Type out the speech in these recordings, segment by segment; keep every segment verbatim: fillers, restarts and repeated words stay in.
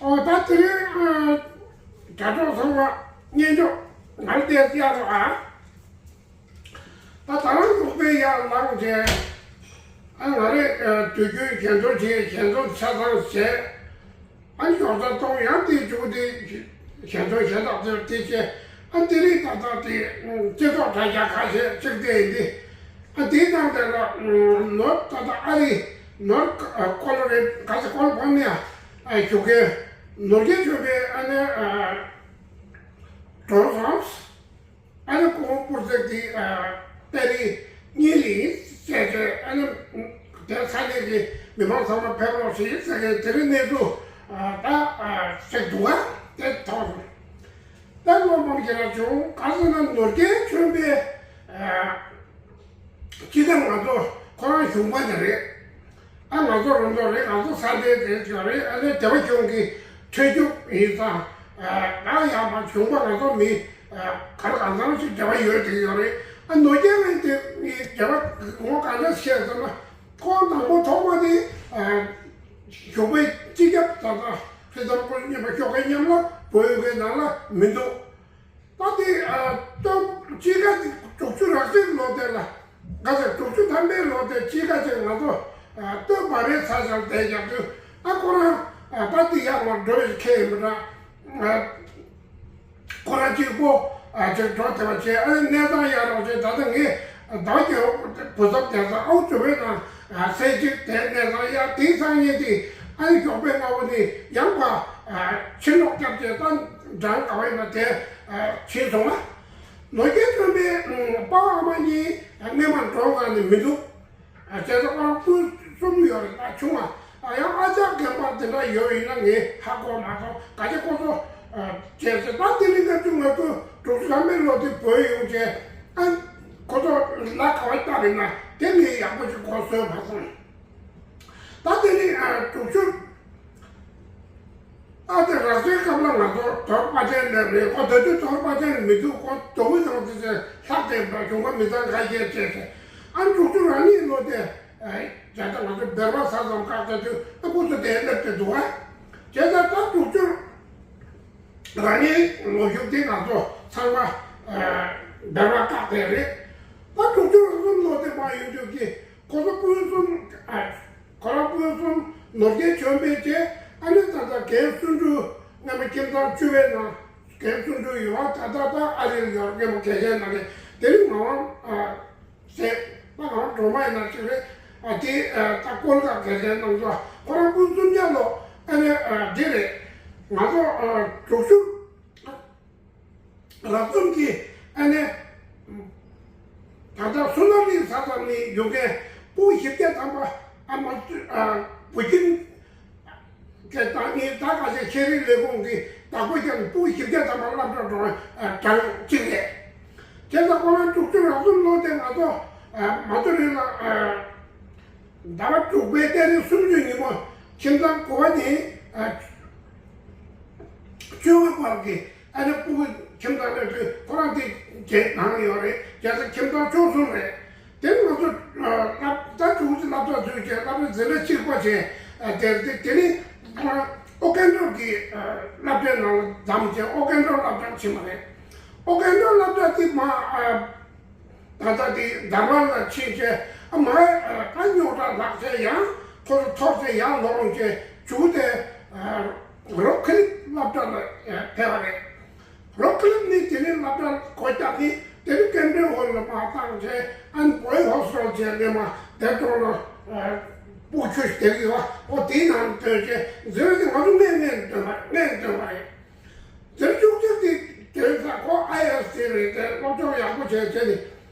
ཨོ་ད་དེ་རིང་ཨ་དྲ་གྲོགས་ཚང་མ་སྙན་མཆོག་ང་ལ་བལྟས་ཡག་རོགས་ཨ། ད་ད་རང་ཡོག་པའི་ཡར་ལངས་རྗེས་ཨ་ང་རེ་ཨ་དུས་རྒྱུན་ཞལ་འཛོམས་བྱས། ཞལ་འཛོམས་ཆ་ཚང་བྱས། ཨ་ནི་ཞོགས་ཇ་བཏུང་། ཡང་དེའི་མཇུག་དེ་ཞལ་འཛོམས་ཞལ་ཏག་དེར་དེ་བྱས། ཨ་དེ་རིང་ད་ལྟ་དེ་སྤྱི་ཚོགས་དྲ་རྒྱ་ཁ་ཤས་གཅིག་བལྟས་ཡིན་ཏེ། ཨ་དེའི་ནང་དེ་ལ་ནོར་ད་ལྟ་ཨ་རི་ནོར་ཀ་ལོ་རེ་ག་ཚོད་ཀ་ལོ་ཕོར་ནི་ཡ་ཨ་བཞུགས་མཁན་ནོར་རྒྱས་ཆོས་འཕེལ་ཨ་ནི་ཨ་གྲོངས་སོང་། ཨ་ནི་ཁོང་སྤུར་རྩེ་དེ་ཨ་པེ་རི་གཉིས་ལ་ཡིན་ཟེར་བྱས། ཨ་ནི་དེར་ས་གནས་ཀྱི་མི་མང་ཚང་མ་ཕེབས་རོགས་ཞེས་ཟེར་མཁན་དེ་རིང་གནས་ཚུལ་ཨ་ད་ཨ་ཞིག་འདུག་ག་དེ་ཐོག་སོང་། ད་བློ་ཕམ་གྱི་ར་བྱུང་། ག་ཟེར་ན་ནོར་རྒྱས་ཆོས་འཕེལ་ཨ་སྤྱི་བཏང་ང་ཚོ་ཁོ་རང་གཞུང་པ་ནས་རེད། ཨ་ང་ཚོ་རོང་འབྲོག་རེད། ང་ཚོ་ས་མཐོའི་རེད་ཅིག་རེད། ཨ་ནི་སྡེ་པ་གཞུང་གི་ཁྲལ་རྒྱུག་ཡིན་ཙང་ཨ་ཡང་མ་གཞུང་པ་ང་ཚོ་མི་ཨ་ག་རེ་གང་འཚམ་ཞིག་འབྲེལ་བ་ཡོད་དེ་ཡོད་རེད། ཨ་ནོར་རྒྱས་ལགས་དེ་ངས་འབྲེལ་བ་ངོ་ག་འདྲ་བཤད་ཟེར་ན། ཁོང་དང་པོ་ཐོག་མ་དེ་ཨ་གཞུང་པའི་སྤྱི་ཁྱབ་ད་ལྟ་ཧྥི་ཙམ་སྐུ་ཉིད་པ་ཤོག་ཁའི་མཉམ་ལ་བོད་ཡུལ་གྱི་ནང་ལ་མི་འདུག་ད་དེ་ཨ་སྟོན་དཔྱིད་ཀ་དྲུག་ཅུ་རེ་གཅིག་ལོ་དེ་ལ་ག་ཚོད་དྲུག་ཅུ་ཐམ་པའི་ལོ་དེ་དཔྱིད་ཀ་ཅིག་ང་ཚོ་ཨ་སྟོད་བར་པའི་ཚ་ཞང་དེ་རྒྱབ་དུས། ཨ་ཁོ་རང་ཨ་ད་དེ་ཡར་ལ་འགྲོ་བའི་ཁེ་ཡིན་པ་འདྲ། ཨ་ཁོ་རང་གཅིག་པོ་ཨ་ཅིག་འགྲོ་བདེ་བ་བྱས། ཨ་ནི་གནས་ཚང་ཡར་རོགས་བྱས། ད་ལྟ་ངས་ཟླ་བ་བརྒྱད་པ་བུ་ཚབ་བསྡད་ས་ཨའུ་ཇོ་བོའི་ནང་ཨ་ས་གཅིག་དེ་གནས་ཚང་ཡར་དེའི་སང་ཉིན་དེ་ཨ་ནི་ཞོགས་པའི་སྔ་པོ་ནས་ཡང་ཕར་ཨ་ཕྱིར་ལོག་བརྒྱབ་བྱས། ད་འགྲམ་ག་བ་ཡིན་པ་དེ་ཨ་ཕྱིན་སོང་ང་། ནོར་རྒྱས་ཆོས་འཕེལ་ཨ་པ་ཨ་མ་གཉིས་ཨ་སྔས་མ་འགྲོ་ག་ནས་མི་འདུག་ཨ་བྱས་ཙང་ཁོ་རང་སྤུན་གསུམ་ཡོད་རེད། ད་ཆུང་བ་ཨ་ཡང་ཨ་ཅག་རྒན་པ་དེ་འདྲ་ཡོད་ཡིན་ན་ངས་ཧ་གོ་མ་སོང་། ག་ཅི་ཁོ་ཚོ་ཨ་བྱས་ཚེ་ད་དེ་རིང་ལྔ་བཅུ་ང་དགུ་དྲུག་ཅུ་ཐམ་པའི་ལོ་དེ་བོད་ཡོང་བྱས། ཨ་ཁོ་ཚོ་ལ་ག་བ་བཏབ་ཡིན་ན་དེ་ངས་ཡག་པོ་ཞིག་གོ་སོང་མ་སོང་། ད་དེ་རིང་ཨ་དྲུག་ཅུ། ཨ་དེ་རག་ཚའི་སྐབས་ལ་ང་ཚོ་དོལ་པ་ཅན་ལས་རེད། ཁོ་ད་དུང་དོལ་པ་ཅན་ལས་མི་འདུག་ཁོ་དོལ་པོ་ཚང་དེ་ཚོས་ལྷག་བསྡད་པ་བྱུང་བ་མི་ཚང་ཁ་ཤས་བྱས་ཏེ། ཨ་དྲུག་ཅུ་རེ་གཉིས་ལོ་དེ་ཨ་རྒྱ་ད་ང་ཚོ་སྦེར་པ་ས་ཙམ་བཀག་ད་དུས་ཨ་ཁོ་ཚོ་དེ་སླེབས་ཏེ་འདུག་ཨ་བྱས་ཙང་ད་དྲུག་ཅུ་རེ་གཉིས་ལོ་ཤུགས་དེ་ང་ཚོ་ཚང་མ་ཨ་སྦེར་པ་བཀག་དེ་རེད། ད་དྲུག་ཅུ་རེ་གསུམ་ལོ་དེ་མ་ཡོང་དུས་ཀྱི་ཁོ་ཚོ་སྤུན་གསུམ་ཨ། ཁོ་རང་སྤུན་གསུམ་ནོར་རྒྱས་ཆོས་འཕེལ་བྱས། ཨ་ནི་ད་ལྟ་རྒན་བརྩོན་འགྲུས་སྔ་མ་ཁྱིམ་ཚང་བཅུ་པའི་ནང་རྒན་བརྩོན་འགྲུས་ཡོད་པ། ད་ལྟ་ད་ཨ་རིར་ཡོད་རྒན་མོ་གལ་ཆེན་ནང་གི་དེ་རིང་ང་རང་ཨ་ཟེར་ད་ང་རང་སྒྲོལ་མ་ཡིན་ན་ཅིག་རེད། ཨ་དེ་ཨ་ད་ཀོལ་ཀ་གལ་ཆེན་གནང་ཚོ་ཁོ་རང་སྤུན་གསུམ་ཆ་ལོ་ཨ་ནི་ཨ་འདི་རེད། ང་ཚོ་ཨ་དྲུག་ཅུ། རབ་འཛོམས་ཀྱི་ཨ་ནི་ད་ལྟ་སུ་ན་རི་ས་ཙམ་ནས་ཡོང་མཁན་སྤུ་བཞི་བརྒྱ་ཐམ་པ་ཨ་མ་ཨ་བུ་ཁྱིམ་གྱི་ད་ངས་ད་ག་ཚོད་ཤེས་རིག་ལས་ཁུངས་ཀྱི་བདག་པོ་རྒྱབ་ནས་སྤུ་བཞི་བརྒྱ་ཐམ་པ་སློབ་གྲྭ་འགྲོ་གྲངས་གཅིག་རེད། དེ་ལྟ་ཁོ་རང་དྲུག་ཅུ་རེ་གསུམ་ལོ་དེ་ང་ཚོ་ཨ་མ་ཏོ་རི་ལ་ཨ་ཟླ་བ་དྲུག་པའི་ཏ་རིག་སུམ་ཅུ་ཉིན་མོ་ཁྱིམ་ཚང་དགུ་པ་ནས་ཨ་བཅོ་ལྔ་བར་གྱི་ཨ་ནི་སྤུ་གུ་ཁྱིམ་ཚང་ལ་དུས་ཁོ་རང་དེ་རྗེས་གནང་ཡོད་རེད། རྒྱལ་ས་ཁྱིམ་ཚང་བཅུ་གསུམ་རེད། དེ་ང་ཚོ་ཨ་སློབ་ད་དྲུག་ཅུ་སློབ་གྲྭ་ཚུད་བྱས་སློབ་གྲྭ་འཛིན་གྲྭ་གཅིག་པ་བྱས། ཨ་དེ་དེ་དེ་ནི་ཨ་ཨོ་ཀན་ཌོར་གྱི་ཨ་སློབ་གྲྭའི་ནང་ལ་འཛོམས་བྱས་ཨོ་ཀན་ཌོར་སློབ་གྲྭར་ཕྱིན་པ་རེད། ཨོ་ཀན་ཌོར་སློབ་གྲྭ་དེ་མ་ཨ། ད་ལྟ་དེ་དར་བར་ལ་ཕྱིན་བྱས་ཨ་མ་ཨ་རྙོག་དྲ་ལྷག་བྱས་ཡང་ཁོ་ཚོ་ཐོབ་བྱས་ཡང་ལོག་ཡོང་བྱས་བྱུག་དེ་ཨ་རོ་ཁི་ལིབ་སློབ་གྲྭ་ལ་ཨ་ཕེབས་པ་རེད། རོ་ཁི་ལིབ་ནི་དེ་ནས་སློབ་གྲྭ་སྒོ་བརྒྱབ་ནས་དེ་ནས་ཀེམ་བྲན་ཧོལ་ལ་མར་བཏང་བྱས་ཨན་བོའི་ཧོ་སི་ཊལ་བྱས་ནས་མར་དེ་ཐོག་ལ་ཨ་སྤུ་ཆུ་ཞིག་བསྡད་ཡོད་པ་ཨོ་དེའི་ནང་སྡོད་བྱས་འཛིན་གྲྭ་དེ་ང་ཚོ་སྔས་སྔས་ནས་སྡོད་པ་སྔས་ནས་སྡོད་པ་རེད། དེར་ཅུང་ཙམ་དེ་དོན་ས་ཁོ་ཨའི་ཨེས་སི་རེད་དེ་སློབ་སྦྱོང་ཡག་པོ་བྱས་བྱས་ནས་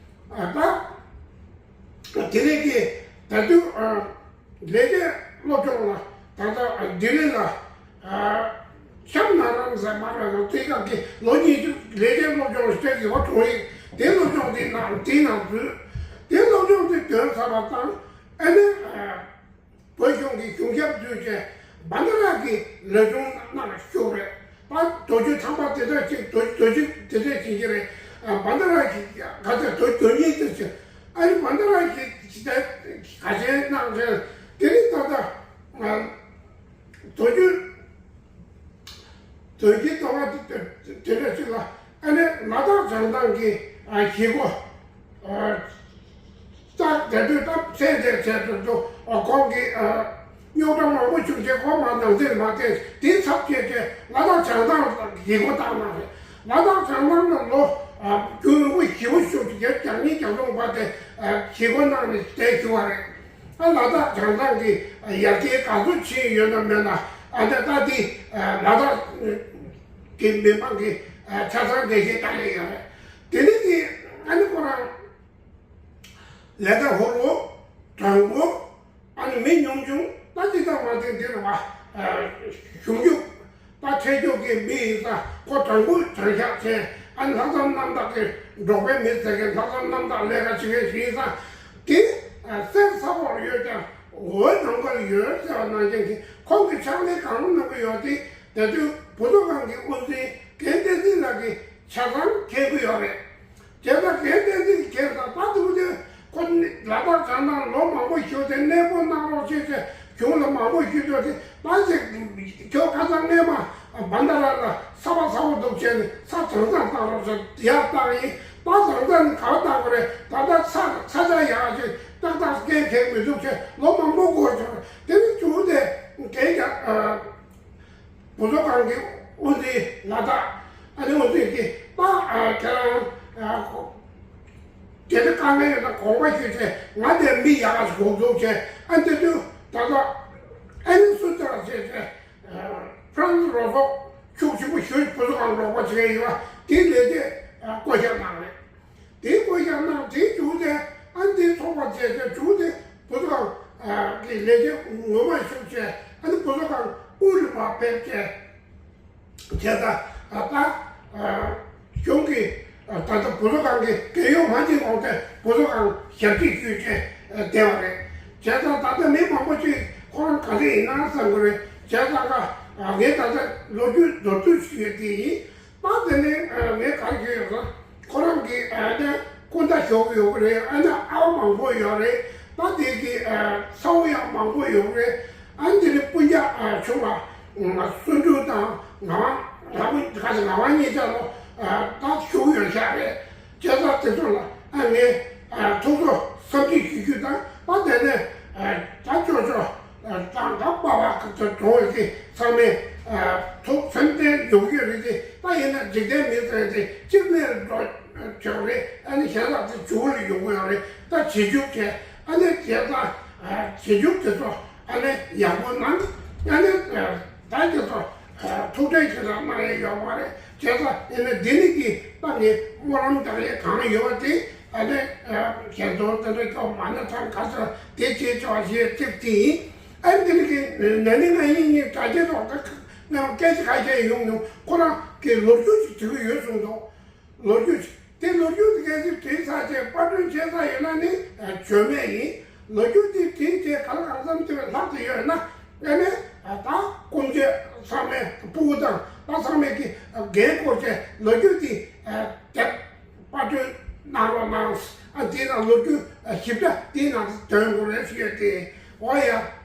ཨ་ད་དེ་རིང་གི་ད་དུང་ཨ་ལས་བྱེད་སློབ་སྦྱོང་ལ་ད་ལྟ་ལྡི་ལི་ལ་ཨ་ཤམ་ན་རམ་ཟེར་མ་ར་ལ་དེ་ག་གི་ལོ་གཉིས་ཀྱི་ལས་བྱེད་སློབ་སྦྱོང་སྤྲད་ཡོད་པ་གྲོངས་ཡིན། དེ་སློབ་སྦྱོང་དེ་ནང་དེའི་ནང་འཛུལ། དེ་སློབ་སྦྱོང་དེ་དོན་ཚར་བ་དང་ཨ་ནི་ཨ། བོད་གཞུང་གི་གཞུང་ཞབས་བཙུགས་བྱས་བན་ད་ར་གི་ལས་ཁུངས་ནང་ཞུགས་རེད། ད་དོ་ཅུ་ཐམ་པ་དེ་འདྲ་ཅིག་དོ་དོ་ཅུ་དེ་འདྲ་ཅིག་གི་རེད། ཨ་བན་ད་ར་གི་ག་ཚད་དོ་དོ་གཉིས་དེ་ཅིག་ཨ་ནི་བན་ད་ར་གི་ཅི་ད་ག་ཅན་གནང་རེད། དེ་ནི་ད་ལྟ་ཨ་དོ་ཅུ་ དོན་གྱི་ལྟ་བ་དེ་དེ་འདྲ་ཞིག་ལ། ཨ་ནི་ལ་དྭགས་བྱང་ཐང་གི་ཨ་བཞེས་སྒོ་ཨ་ལྟ་དེ་དུས་ད་ཚེ་འདས་ཚེ་དུས་དུ་ཨ་ཁོང་གི་ཨ་རྙོག་དྲ་མང་པོ་བྱུང་རྗེས་ཁོང་མར་ནང་སྲིད་མ་བསྟེན། དེའི་ཚབ་བྱས་ཏེ་ལ་དྭགས་བྱང་ཐང་ལ་བཞེས་སྒོ་བཏང་གནང་རེད། ལ་དྭགས་བྱང་ཐང་ལ་ལོ་ཨ་རྒྱུན་རིང་པོ་ཞེ་པོ་བཞུགས་ཏེ་བརྒྱ་ཉིས་བརྒྱ་སྟོང་བར་དེ་ཨ་བཞེས་སྒོ་གནང་ནས་བསྡད་བཞུགས་པ་རེད། ཨ་ལ་དྭགས་བྱང་ཐང་གི་ཡར་རྒྱས་ག་ཚོད་ཕྱིན་ཡོད་ན་མེད་ན། ཨ་ནི་ད་འདི་ལ་དྭགས་ཀྱི་མི་མང་གི་ཆ་ཚང་འགྲེལ་བཤད་ལྟ་ཡས་ཡོད་རེད། དེ་ནི་འདི་ཨ་ནི་ཁོ་རང་ལས་ཀ་ཧོར་བོ་དྲང་པོ་ཨ་ནི་མི་ཉུང་ཆུང་ད་ཅི་ལྟར་མ་བསྟེན་འདི་རུ་བ་གཞུང་རྒྱུག་ད་ཁྲེལ་གྱོགས་ཀྱི་མི་ཡིན་ཙང་ཁོ་དྲང་པོ་དྲང་བཞག་བྱས། ཨ་ནི་ལྷག་བསམ་རྣམ་དག་གི་འབྲོག་པའི་མི་ཟེར་མཁན་ལྷག་བསམ་རྣམ་དག་ལས་ཀ་བྱེད་མཁན་ཞིག་ཡིན་ཙང་། དེ་གསེར་ས་ཕོར་ཡོད་ཀྱང་འོད་ནམ་མཁར་ཡོད་ཟེར་བ་ནང་བཞིན་གྱི་ཁོང་གི་ཕྱག་ལས་གང་གནང་གི་ཡོད་དེ། དེ་དུས་བུ་བཟོ་ཁང་གི་དབུ་འཛིན་རྒན་བསྟན་འཛིན་ལགས་ཀྱི་ཆ་ཚང་མཁྱེན་གྱི་ཡོད་རེད། དེ་ལྟར་རྒན་བསྟན་འཛིན་མཁྱེན་ཙང་ད་དུང་དེ་ཁོ་ནི་ལ་དྭགས་བྱང་ཐང་ལོ་མང་པོ་བཞུགས་ཏེ་གནས་སྤོ་གནང་རོགས་ཞེས་བྱས་གཞུང་ལ་མང་པོ་ཞུས་ཏེ། ད་ཅིག་ཁྱོད་ཁ་སང་སྔས་མ་བན་ད་ར་ལ་ས་བ་ཚ་པོ་འདུག་བྱས་ནས་ས་གྲངས་ཚང་བཏང་རོགས་ཟེར་ཡར་བཏང་ཡིན། ད་གྲངས་ཚང་ག་བ་བཏང་དགོས་རེད། ད་ལྟ་ས་ས་ཆ་ཡག་ཅིག་ཏག་ཏག་སྐད་འཐེན་མི་འདུག་བྱས་ལོ་མང་པོ་འགོར་བྱུང་། དེ་ནི་གཞུང་དེ་རྒན་རྒྱ། བུ་བཟོ་ཁང་གི་དབུ་འཛིན་ལ་དྭགས་ཨ་ནི་དབུ་འཛིན་གྱིས་ད་ཨ་ཁྱེད་རང་ཨ་ཁོ་དེ་འདྲ་དཀའ་ངལ་ཡོད་ན་དགོངས་པ་ཞུས་བྱས། ང་དེ་མི་ཡག་ག་ཞིག་དགོངས་འདུག་བྱས། ཨ་འདི་དུས་ད་ལྟ་ཨ་ནི་སུ་ལྟར་བྱས་བྱས་ཨ་ཧྥ་རན་སི་རོགས་ཚོགས་ཤུགས་ཆེན་པོ་ཞུ་བུ་བཟོ་ཁང་རོགས་པ་བྱེད་ཡོད་པ་དེའི་ལས་དེ་ཨ་བསྐོ་བཞག་གནང་རེད། དེའི་བསྐོ་བཞག་གནང་། དེའི་མཇུག་དེ་ཨ་ནི་དེའི་ཚོགས་པ་བྱས་བྱས་མཇུག་དེ་བུ་བཟོ་ཁང་གི་ལས་བྱེད་ངོ་མ་ཞུགས་བྱས། ཨ་ནི་བུ་བཟོ་ཁང་དབུ་རུ་མར་ཕེབས་བྱས། བྱས་ཙང་ད་གཞུང་གི་ད་ལྟ་བུ་བཟོ་ཁང་གི་རྒས་ཡོལ་མ་ཕྱིན་གོང་དེ་བུ་བཟོ་ཁང་ཞབས་ཕྱི་ཞུས་བྱས་བསྡད་པ་རེད། བྱས་ཙང་ད་ལྟ་མི་མང་པོ་ཅིག་ཁོ་རང་ག་རེ་ཡིན་ན་བསམ་གི་རེད། བྱས་ཙང་ཀ་ངས་ད་ལྟ་ལོ་རྒྱུས་མདོར་བསྡུས་ཞུས་དེ་ཡིན། ད་དེ་ནས་ངས་ག་རེ་ཞུས་ཡོད་ཟེར། ཁོ་རང་གི་ཨ་ནི་སྐུ་ཟླ་ཞོགས་ཡོད་གི་རེད། ཨ་ནི་ཨ་བ་མང་པོ་ཡོད་རེད། ད་དེ་གི་ཨ་ཚ་བོ་ཡང་མང་པོ་ཡོད་གི་རེད། ཨ་ནི་དེ་ནས་སྤུན་ཀྱག་ཨ་ཆུང་བ་སུམ་ཅུ་དང་ང་ང་བ་ཁ་ཤས་ང་བ་གཉིས་ཆ་ལོ་ཨ་ད་བཞུགས་ཡོད་ཤག་རེད། བྱས་ཙང་དེ་ཚོ་ལ་ཨ་ངས་ཨ་ཐུགས་ཚོ་བསམ་གཞིག་ཞུ་རྒྱུ་དང་། ད་དེ་ནས་ཨ་ད་ཅོ་ཅོ་ཨ་དང་ད་པ་བ་ཁ་ཚོ་གྲོངས་ཡོད་དེ་ཚང་མས་ཨ་ཐུགས་སེམས་ཁྲལ་ཡོང་གི་རེད་དེ། ད་ཡིན་ན་འཇིག་རྟེན་མི་ཚེ་དེ་གཅིག་ནས་འགྲོ་ཆོག་རེད། ཨ་ནི་གཞན་དག་དེ་མཇུག་ལ་ཡོང་གི་ཡོད་རེད། ད་བྱེད་འཇུག་བྱས། ཨ་ནི་བྱས་ཙང་ཨ་བྱེད་འཇུག་དེ་ཚོ་ཨ་ནི་ཡག་པོ་གནང་། ཨ་ནི་ཨ་ད་དེ་ཚོ་ཨ་ཐུགས་ཁྲལ་ཞེ་དྲག་གནང་ཡས་ཡོད་མ་རེད། བྱས་ཙང་ཡིན་ན་འདི་ནི་གི་ད་ངས་སྨོན་ལམ་རྒྱག་ཡས་གང་ཡོད་པ་དེ་ཨ་ནི་ཨ་ཞལ་འདོན་དེ་འདྲ་སྐྱོ་མ་ན་ཐང་ག་ཚོད་དེ་བྱེད་ཆོག་ཞེས་ཚིག་དེ་ཡིན། ཨ་ནི་འདི་ནི་གི་ན་ནིང་ང་ཡིན་ངེད་དྲ་རྒྱའི་ཐོག་ད་ང་སྐད་ཆ་ཁ་ཤས་ཡོང་མྱོང་། ཁོ་རང་གི་ལོ་རྒྱུས་ཤིག་བྲིས་ཀྱི་ཡོད་གསུངས་འདུག་ལོ་རྒྱུས་དེ་ལོ་རྒྱུས་དེ་གལ་སྲིད་བྲིས་ཚར་རྗེས་པར་སྐྲུན་བྱས་ཚར་ཡོད་ན་ནི་བརྗོད་མེད་ཡིན། ལོ་རྒྱུས་དེ་བྲིས་རྗེས་གང་ལ་གང་འཚམ་དེ་བས་ལྷག་ཏུ་ཡོད་ན། ཨ་ནི་ད་སྐུ་མཆེད་ཚང་མས་སྤུ་གུ་དང་ད་ཚང་མས་ཀྱི་འགན་འཁུར་བྱས་ལོ་རྒྱུས་དེ་དེབ་པར་སྐྲུན་གནང་རོགས་གནང་། ཨ་དེའི་ནང་ལོ་རྒྱུས་ཞིབ་ཕྲ་དེའི་ནང་དོན་དགོས་རེད་ཞུ་ཡས་དེ། འོ་ཡ།